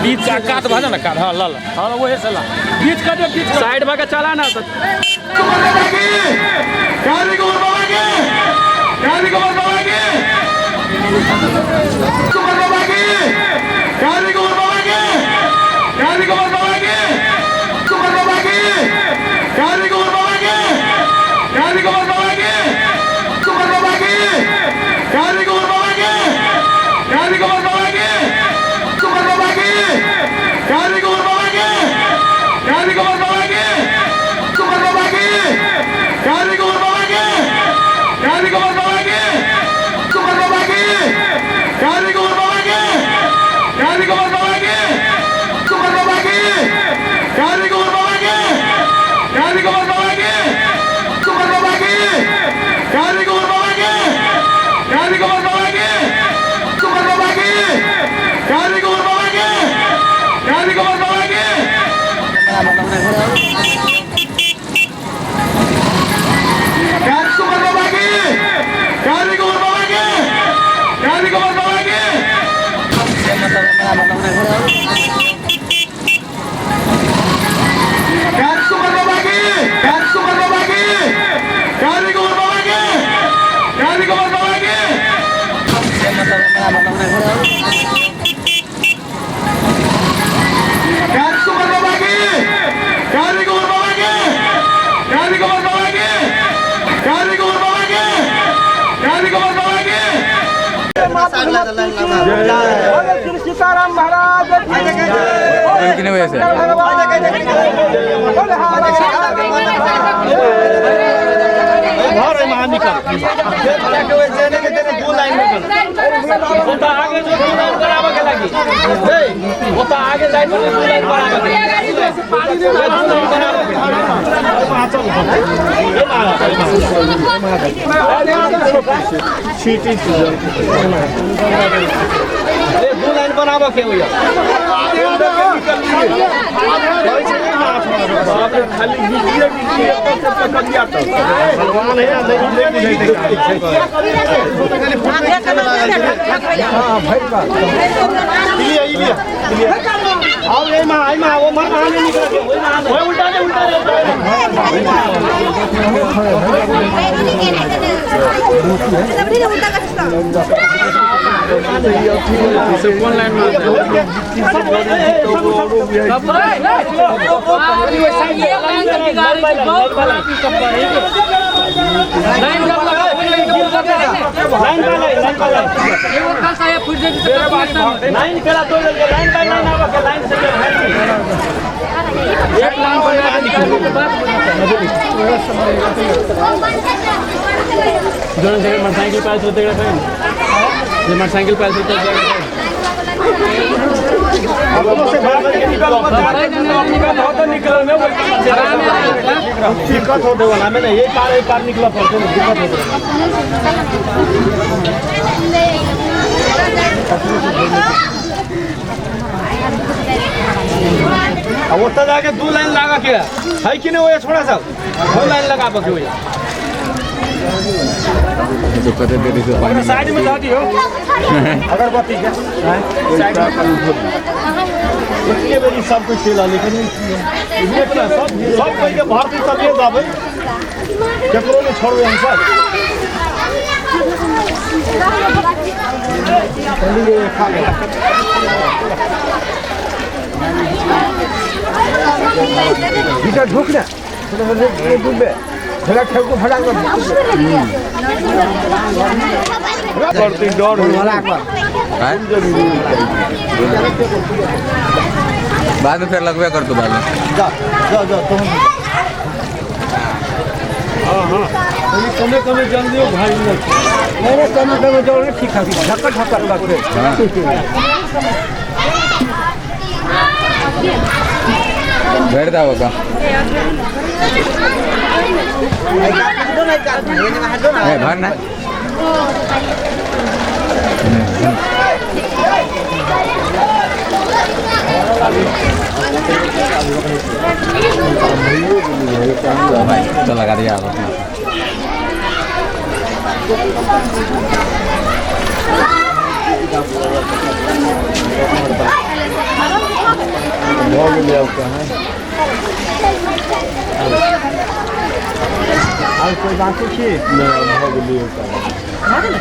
बीच कात भऽ जा ना कात, हाँ ल हाँ वही से ला बीच कर दे, बीच साइड में के चला ना तो। श्री सीताराम महाराज आगे जो दू लाइन कराबऽ के लागी, ओतऽ आगे जाय पर दू लाइन कराबऽ के दू लाइन बनाबऽ के होइया। कोन लाइन में लाइन केला तोड़ देलकै, लाइन बाय लाइन आबऽ के, लाइन से एक लाइन जो मोटरसाइकिल पास होते मोटरसाइकिल पास होते दिक्कत होते वाला में नहीं, ये पार निकला पड़ते ना, दिक्कत होते। अब ओतऽ जाके दू लाइन लगा के है कि नहीं, वो छोड़ा सब दू लाइन लगा के तो कते देरी से पानी साइड में जा दियो अगरबत्ती के साइड में एके बेरी सब कुछ चला, लेकिन सब सब कोई के भारती तबियत आवे, केकरो नहीं छोड़बे हम सब। भीतर ढुक ना, डूबे भला ठेकू भला बाद में फिर लगबे कर तू बाद में। जा जा जा तुम हां हां कमे कमे जल्दी हो भाई, नहीं कमे कमे जल्दी ठीक है, धक्का धक्का करते। बैठ जाओ का भर ना। भाई तो लगा दिया आप। और कोई बाकी छी नहीं भऽ गेलियै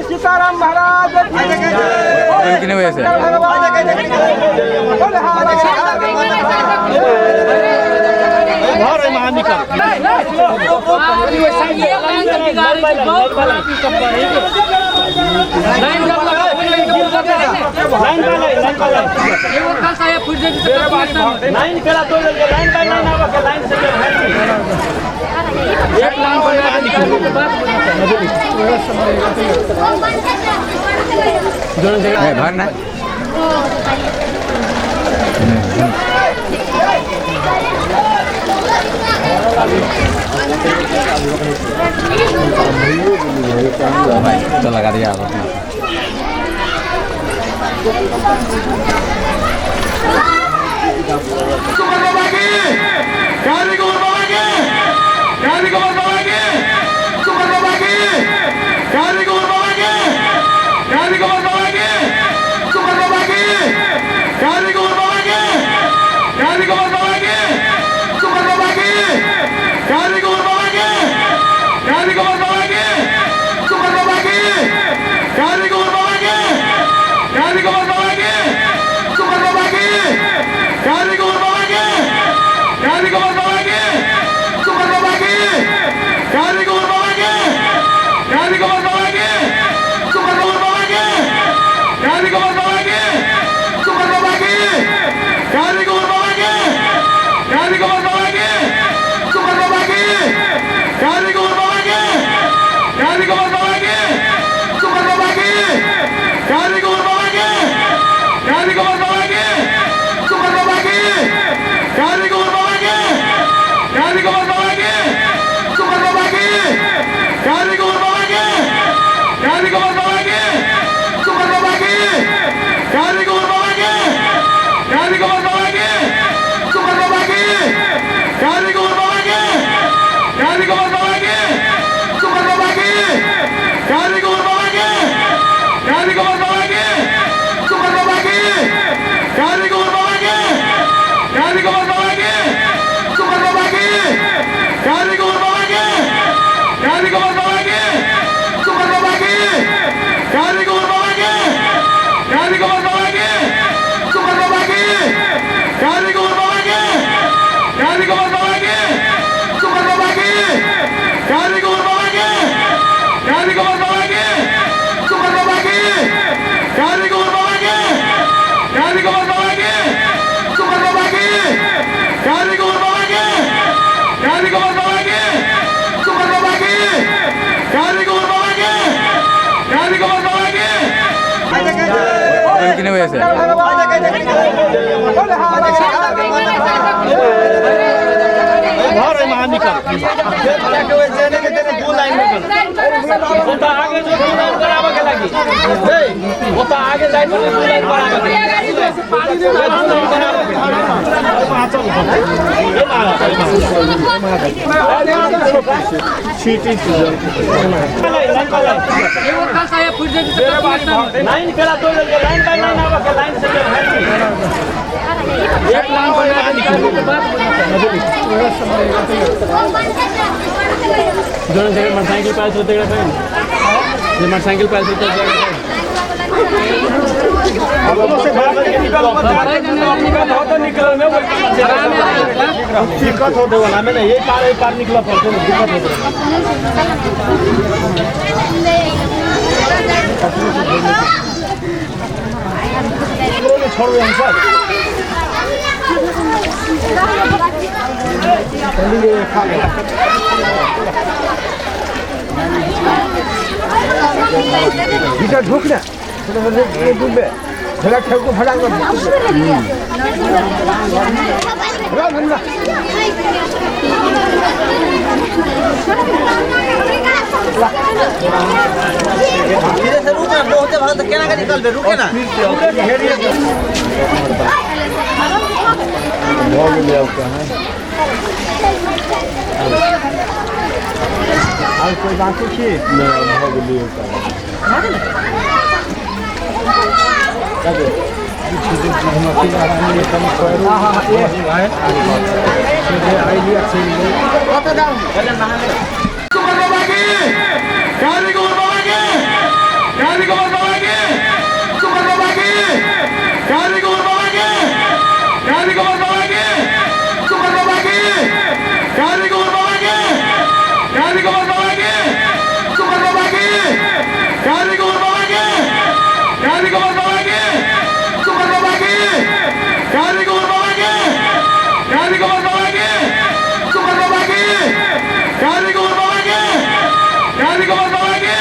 सीताराम महाराज लाइन केला तोड़ देलकै, लाइन बाय लाइन आबऽ के लाइन से ए भर ना। भाई तो लगा दिया आप अपना। कितने बजे से लाइन करा तो लाइन बाय लाइन आवा के लाइन से एक लाइन बना के जो जगह मोटरसाइकिल पास होते गए जे मोटरसाइकिल पास होते दिक्कत होते वाला में ना ये पार निकला पड़ते दिक्कत होते। छोड़ो हम सब भीतर ढुक ना डूबे झगड़ा ठेको फटा कर धीरे से रुक ना, बहुते भाग तो केना के निकलबे, रुके ना। और कोई बाकी छी नहीं भऽ गेलै। Kumar बाबा के।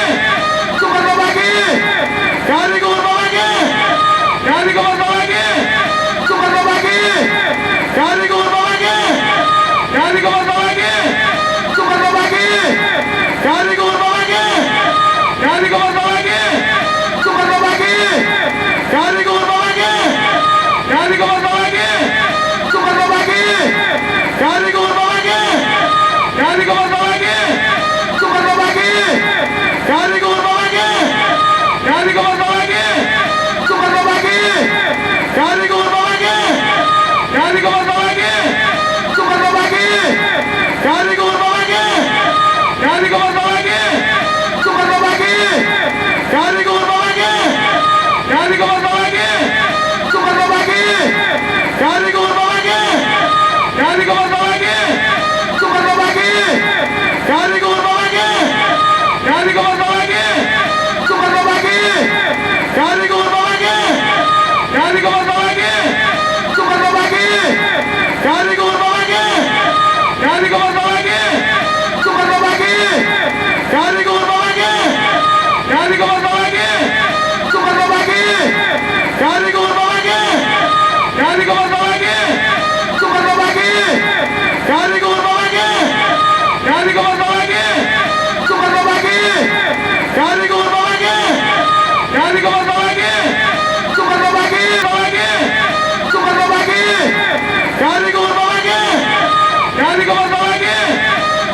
गाड़ी कुमार बाबा के,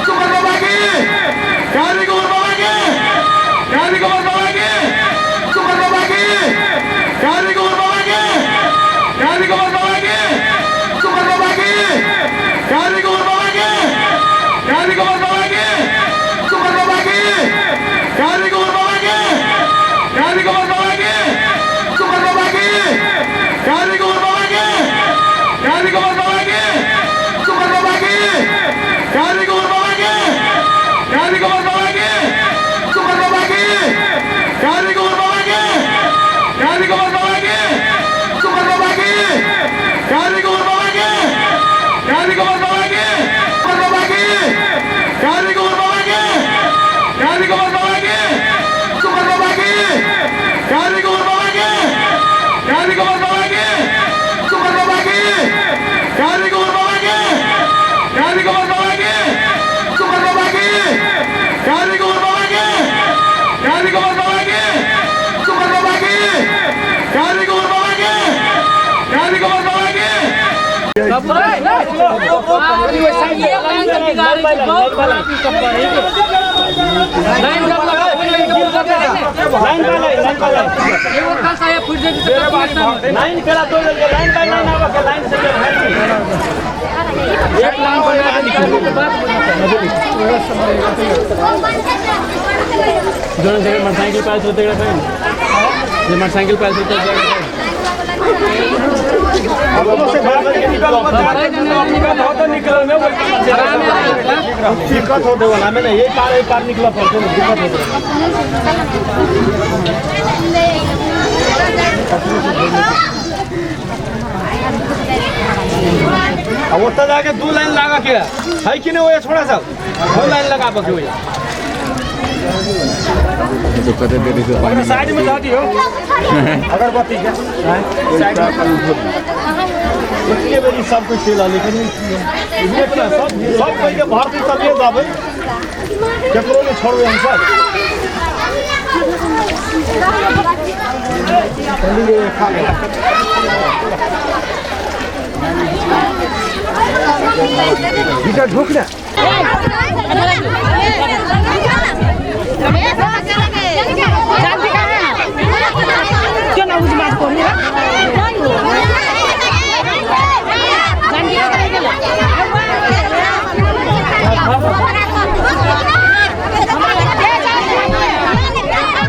कुमार बाबा के, गाड़ी कुमार बाबा के, गाड़ी कुमार बाबा के, कुमार बाबा के, गाड़ी कुमार बाबा के, गाड़ी कुमार बाबा के, कुमार बाबा के, गाड़ी कुमार बाबा के, गाड़ी कुमार बाबा के, कुमार बाबा के, गाड़ी कुमार बाबा के, गाड़ी कुमार बाबा के, कुमार बाबा के, गाड़ी कुमार बाबा के, गाड़ी कुमार बाबा के, कुमार बाबा के, गाड़ी कुमार बाबा के, गाड़ी कुमार बाबा के, कुमार बाबा के, गाड़ी कुमार बाबा के, गाड़ी कुमार बाबा के, कुमार बाबा के, गाड़ी कुमार बाबा के, गाड़ी कुमार बाबा के, कुमार बाबा के, गाड़ी कुमार बाबा के, गाड़ी कुमार बाबा के, कुमार बाबा के, गाड़ी कुमार बाबा के, गाड़ी कुमार बाबा के, कुमार बाबा के, गाड़ी कुमार बाबा के, गाड़ी कुमार बाबा के, कुमार बाबा के, गाड़ी कुमार बाबा के, गाड़ी कुमार बाबा के, कुमार बाबा के, गाड़ी कुमार बाबा के, गाड़ी कुमार बाबा के। लाइन केला तोड़ देलकै, लाइन बाय लाइन आबऽ के, लाइन से एक लाइन जो मोटरसाइकिल पास होते मोटरसाइकिल पास होते दिक्कत होते वाला में नहीं, ये पार निकला पड़ते दिक्कत होते। अब ओतऽ जाके दू लाइन लगा के है कि नहीं, वो छोड़ा सब दू लाइन लगा के तो कते देरी से पानी साइड में जा दियो अगरबत्ती के साइड में एके बेरी सब कुछ चलि रहलै, सब सब कोइ के भरतै तभिए जाबै, केकरो नहि छोड़बै हमसब। भीतर ढुक ना।